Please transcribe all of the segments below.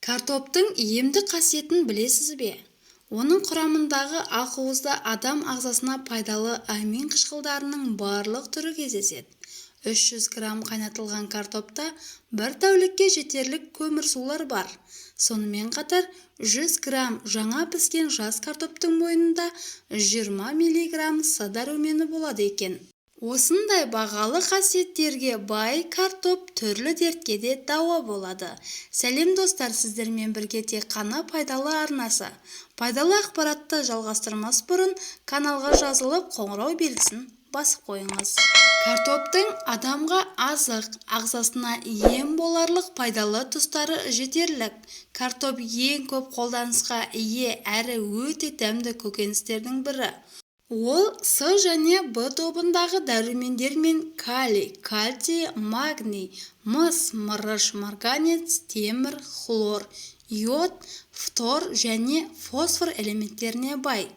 Картоптың емдік қасиетін білесіз бе? Оның құрамындағы ақуызда адам ағзасына пайдалы амин қышқылдарының барлық түрі кездеседі. 300 грамм қайнатылған картопта бір тәулікке жетерлік көмірсулар бар. Сонымен қатар 100 грамм жаңа піскен жас картоптың бойында 20 миллиграмм С дәрумені болады екен. Осындай бағалы қасиеттерге бай картоп түрлі дертке де дауа болады. Сәлем, достар! Сіздермен бірге тек қана пайдалы арнасы. Пайдалы ақпаратты жалғастырмас бұрын каналға жазылып, қоңырау белгісін басып қойыңыз. Картоптың адамға азық, ағзасына ем боларлық пайдалы тұстары жетерлік. Картоп ең көп қолданысқа ие әрі өте дәмді көкөністердің бірі. Ол С және В тобындағы дәрумендер мен калий, кальций, магний, мыс, мырыш, марганец, темір, хлор, йод, фтор және фосфор элементтеріне бай.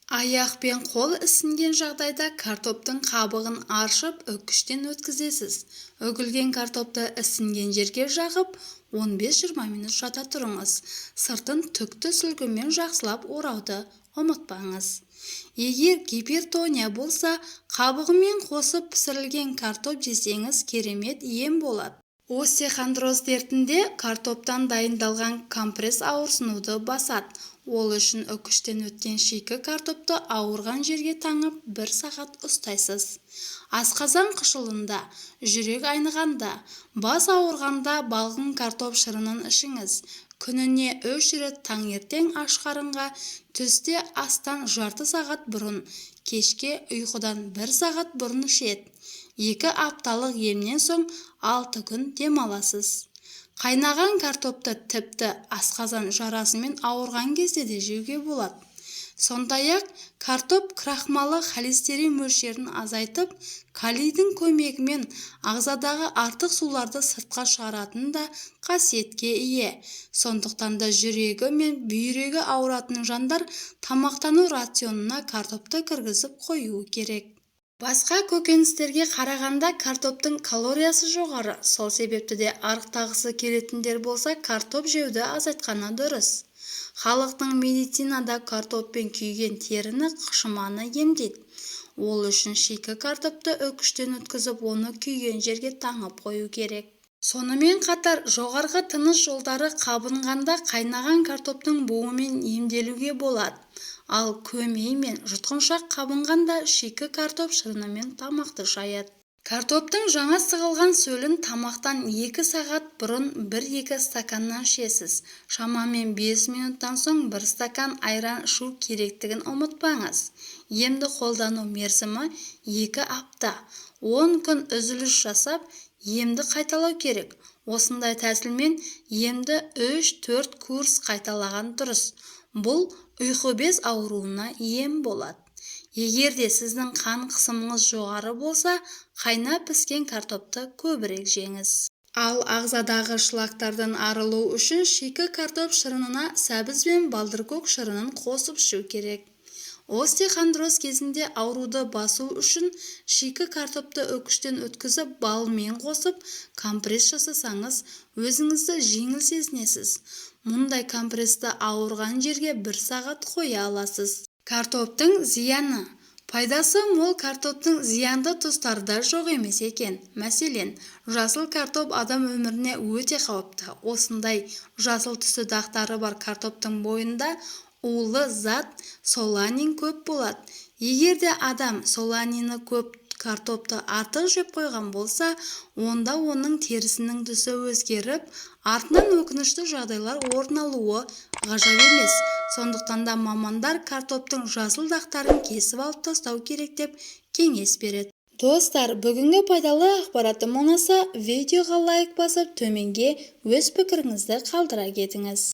Аяқ пен қол ісінген жағдайда картоптың қабығын аршып, үккіштен өткізесіз. Үгілген картопты ісінген жерге жағып, 15-20 минут жата тұрыңыз. Сыртын түкті сүлгімен жақсылап орауды ұмытпаңыз. Егер гипертония болса, қабығымен қосып пісірілген картоп жесеңіз, керемет ем болады. Остеохондроз дертінде картоптан дайындалған компресс ауырсынуды басады. Ол үшін үккіштен өткен шикі картопты ауырған жерге таңып, бір сағат ұстайсыз. Асқазан қышқылында, жүрек айнығанда, бас ауырғанда балғын картоп шырынын ішіңіз. Күніне үш рет: таңертең аш қарынға, түсте астан жарты сағат бұрын, кешке ұйқыдан бір сағат бұрын ішеді. 2 апталық емнен соң 6 күн демаласыз. Қайнаған картопты тіпті асқазан жарасымен ауырған кезде де жеуге болады. Сондай-ақ картоп крахмалы холестерин мөлшерін азайтып, калийдің көмегімен ағзадағы артық суларды сыртқа шығаратын да қасиетке ие. Сондықтан да жүрегі мен бүйрегі ауыратын жандар тамақтану рационына картопты кіргізіп қоюы керек. Басқа көкөністерге қарағанда картоптың калориясы жоғары. Сол себепті де арықтағысы келетіндер болса, картоп жеуді азайтқаны дұрыс. Халықтық медицинада картоппен күйген теріні, қышыманы емдейді. Ол үшін шикі картопты үккіштен өткізіп, оны күйген жерге таңып қою керек. Сонымен қатар жоғарғы тыныс жолдары қабынғанда қайнаған картоптың буымен емделуге болады. Ал көмей мен жұтқыншақ қабынғанда шикі картоп шырынымен тамақты шаяды. Картоптың жаңа сығылған сөлін тамақтан 2 сағат бұрын бір-екі стаканнан ішесіз. Шамамен 5 минуттан соң бір стакан айран ішу керектігін ұмытпаңыз. Емді қолдану мерзімі 2 апта. 10 күн үзіліс жасап, емді қайталау керек. Осындай тәсілмен емді 3-4 курс қайталаған дұрыс. Бұл ұйқы без ауруына ем болады. Егер де сіздің қан қысымыңыз жоғары болса, қайнап піскен картопты көбірек жеңіз. Ал ағзадағы шлактардан арылу үшін шикі картоп шырынына сәбіз бен балдыркөк шырынын қосып ішу керек. Остеохондроз кезінде ауруды басу үшін шикі картопты үккіштен өткізіп, балмен қосып компресс жасасаңыз, өзіңізді жеңіл сезінесіз. Мұндай компрессті ауырған жерге бір сағат қоя аласыз. Картоптың зияны. Пайдасы мол картоптың зиянды тұстары да жоқ емес екен. Мәселен, жасыл картоп адам өміріне өте қауіпті. Осындай жасыл түсті дақтары бар картоптың бойында улы зат соланин көп болады. Егер де адам соланины көп картопты артық жеп қойған болса, онда оның терісінің түсі өзгеріп, артынан өкінішті жағдайлар орын алуы ғажап емес. Сондықтан да мамандар картоптың жасыл дақтарын кесіп алып тастау керек деп кеңес береді. Достар, бүгінгі пайдалы ақпаратым ұнаса, видеоға лайк басып, төменге өз пікіріңізді қалдыра кетіңіз.